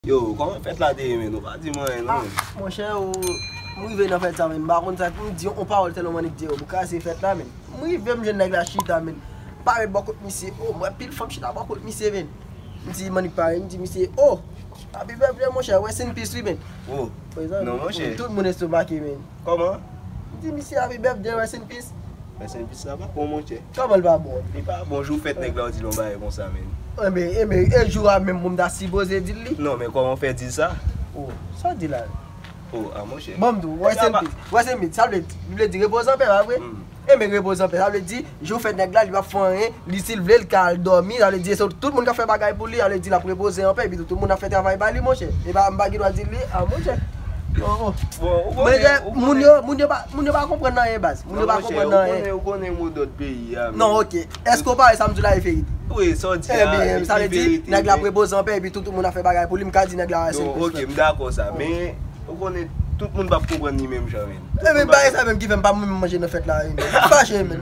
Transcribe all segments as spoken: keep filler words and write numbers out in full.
Yo, kòman fèt la te ye, men? Ou pa di m anyen, non, men. Monchè, m rive nan fèt sa, men. M pa konn sa, m di yon pawòl tèlman m annik di yo, m kraze fèt la, men. M rive, m jwenn nèg la chita, men. Parèt bò kot misye, o, m wè pil fanm chita bò kot misye, men. M di, m annik parèt, m di misye, o, happy birthday, monchè, rest in peace, wi, men. O, non, monchè. Tout moun estomake, men. Kòman? M di misye happy birthday, rest in peace. Rest in peace la pa bon, monchè. Kòman l pa bon? Li pa bon, jou fèt nèg la, ou di l yon bagay konsa, men. Enben, enben, e jou a menm pou m ta sipoze di l li? Non, men kòman w fè di l sa? O, sa w di la? O, a, monchè. Bon, m di w, rest in peace. Rest in peace, sa vle di, vle di repoze anpè, pa vre? Enben, repoze anpè, sa vle di, jou fèt nèg la, li p ap fè anyen, li, si l vle, l ka al dòmi, sa vle di, se tout moun k ap fè bagay pou li, sa vle di, l ap repoze anpè, epi tou, tout moun ap fè travay pa li, monchè. E pa, m pa gen dwa di l li, a, monchè. O, o. Bon, ou konnen, ou konnen. Moun yo, moun yo pa, moun yo pa konprann anyen, baz. Moun yo pa konprann anyen. Non, monchè, ou konnen, ou konnen modòd peyi a, men. Non, oke. Èske w pa wè sa m di w la e verite? Wi, sa w di a, e pi verite. Enben, sa vle di, nèg la ap repoze anpè, epi tout, tout moun ap fè bagay pou li, m ka di nèg la rest in peace. Non, oke, m dakò sa, men ou konnen tout moun p ap konprann li menm jan, men. Enben, bagay sa menm ki fè m pa menm manje nan fèt la, men. Fache, men.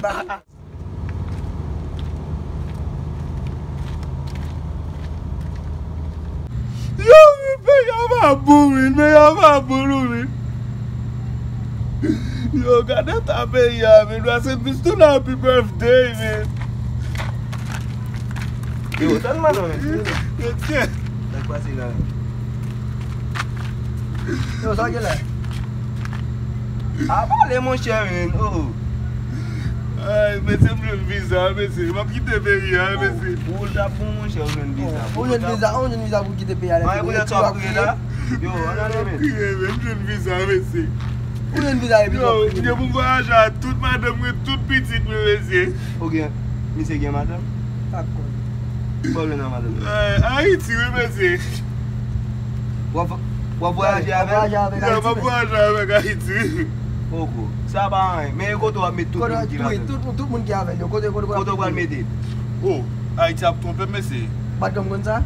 Yo, men, peyi a pa bon, men, peyi a pa bon, non, men. Yo, gade eta peyi a, men, rest in peace to happy birthday, men. Yo, tann mwen non, men. Yo, kè. Sa k pase la, men? Yo, sa w gen la? A pale, monchè, men. O. Ay, mesye, m jwenn viza, mesye. M ap kite peyi a, mesye. Pou w ta bon, monchè, ou jwenn viza. Ou jwenn viza, ou jwenn viza pou w kite peyi a, lè fini. Yo, ann ale, men. M ap kriye, men. M jwenn viza, mesye. Ou jwenn viza epi w ap kriye. Yo, m gen pou m vwayaje a tout madanm mwen, tout pitit mwen, mesye. Ou gen, misye gen madanm? Pa konn. Ou pa vle nan madanm? Eh, Ayiti, wi, mesye. W ap, w ap vwayaje avè l? W ap vwayaje avèk Ayiti, men. Yo, m ap vwayaje avèk Ayiti, wi. Poko. Sa pa anyen. Men e kote w ap met tout moun ki la avè l? Tout, tout moun ki avè l yo. Kote, kote, kote w pral mete? O, Ayiti ap twonpe m, mesye. Ou pa t janm konn sa?